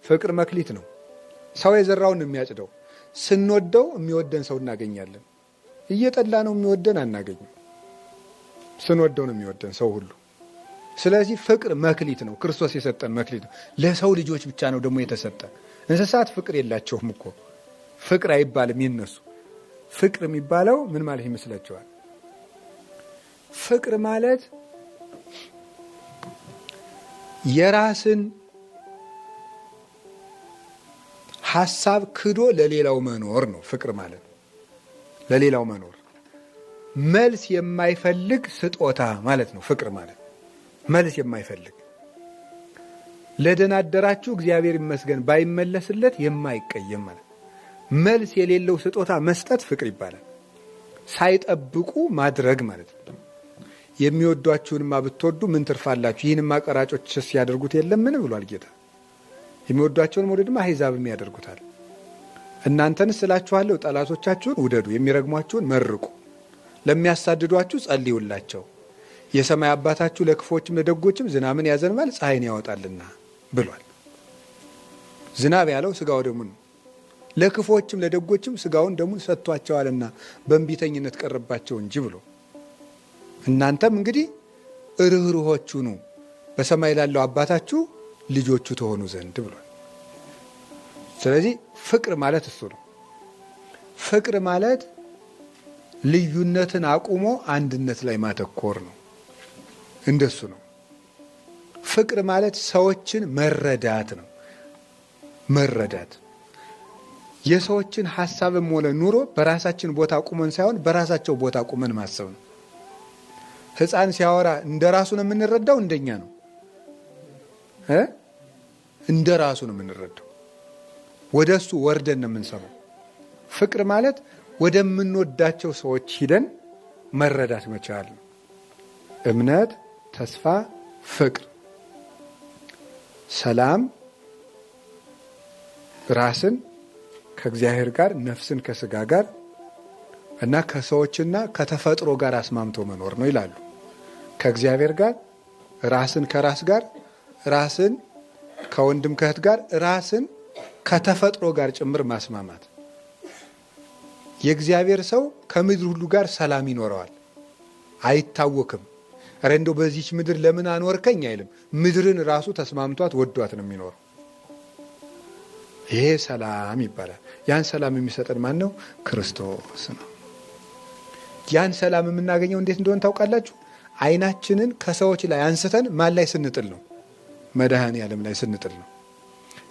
ፍቅር መክሊት ነው። ሰው የዘራውን ነው የሚያጭደው። ስንወደው የሚወደን ሰው እናገኛለን። እየጠላ ነው የሚወደን አናገኝም። ስንወደው ነው የሚወደን ሰው ሁሉ። ስለዚህ ፍቅር መክሊት ነው። ክርስቶስ የሰጠን መክሊት ነው። ለሰው ልጆች ብቻ ነው ደግሞ የተሰጠን። እንስሳት ፍቅር የላቸውም እኮ፣ ፍቅር አይባልም የነሱ። ፍቅር የሚባለው ምን ማለት ይመስላችኋል? ፍቅር ማለት የራስን ሐሳብ ክዶ ለሌላው መኖር ነው። ፍቅር ማለት ለሌላው መኖር፣ መልስ የማይፈልግ ስጦታ ማለት ነው። ፍቅር ማለት መልስ የማይፈልግ፣ ለደናደራችሁ እግዚአብሔር ይመስገን ባይመለስለት የማይቀየም ማለት፣ መልስ የሌለው ስጦታ መስጠት ፍቅር ይባላል። ሳይጠብቁ ማድረግ ማለት ነው። የሚወዷችሁንማ ብትወዱ ምን ትርፋላችሁ? ይህንማ ቀራጮችስ ያደርጉት የለምን ብሏል ጌታ። የሚወዷቸውን መውደድማ አሕዛብም ያደርጉታል። እናንተንስ እላችኋለሁ ጠላቶቻችሁን ውደዱ፣ የሚረግሟችሁን መርቁ፣ ለሚያሳድዷችሁ ጸልዩላቸው። የሰማይ አባታችሁ ለክፎችም ለደጎችም ዝናምን ያዘንባል ፀሐይን ያወጣልና ብሏል። ዝናብ ያለው ስጋው ደሙን ነው። ለክፎችም ለደጎችም ስጋውን ደሙን ሰጥቷቸዋልና በእንቢተኝነት ቀረባቸው እንጂ ብሎ፣ እናንተም እንግዲህ ርኅሩኆች ሁኑ በሰማይ ላለው አባታችሁ ልጆቹ ትሆኑ ዘንድ ብሏል። ስለዚህ ፍቅር ማለት እሱ ነው። ፍቅር ማለት ልዩነትን አቁሞ አንድነት ላይ ማተኮር ነው። እንደሱ ነው። ፍቅር ማለት ሰዎችን መረዳት ነው። መረዳት፣ የሰዎችን ሀሳብም ሆነ ኑሮ በራሳችን ቦታ ቁመን ሳይሆን በራሳቸው ቦታ ቁመን ማሰብ ነው። ሕፃን ሲያወራ እንደ ራሱ ነው የምንረዳው፣ እንደኛ ነው እ እንደ ራሱ ነው የምንረዳው። ወደ እሱ ወርደን ነው የምንሰማው። ፍቅር ማለት ወደምንወዳቸው ሰዎች ሂደን መረዳት መቻል ነው። እምነት፣ ተስፋ፣ ፍቅር፣ ሰላም፣ ራስን ከእግዚአብሔር ጋር፣ ነፍስን ከስጋ ጋር እና ከሰዎችና ከተፈጥሮ ጋር አስማምቶ መኖር ነው ይላሉ። ከእግዚአብሔር ጋር፣ ራስን ከራስ ጋር፣ ራስን ከወንድም ከእህት ጋር፣ ራስን ከተፈጥሮ ጋር ጭምር ማስማማት። የእግዚአብሔር ሰው ከምድር ሁሉ ጋር ሰላም ይኖረዋል፣ አይታወክም። ኧረ እንደው በዚች ምድር ለምን አኖርከኝ አይልም። ምድርን ራሱ ተስማምቷት ወዷት ነው የሚኖረው። ይሄ ሰላም ይባላል። ያን ሰላም የሚሰጠን ማን ነው? ክርስቶስ ነው። ያን ሰላም የምናገኘው እንዴት እንደሆነ ታውቃላችሁ? ዓይናችንን ከሰዎች ላይ አንስተን ማን ላይ ስንጥል ነው? መድኃኔ ዓለም ላይ ስንጥል ነው።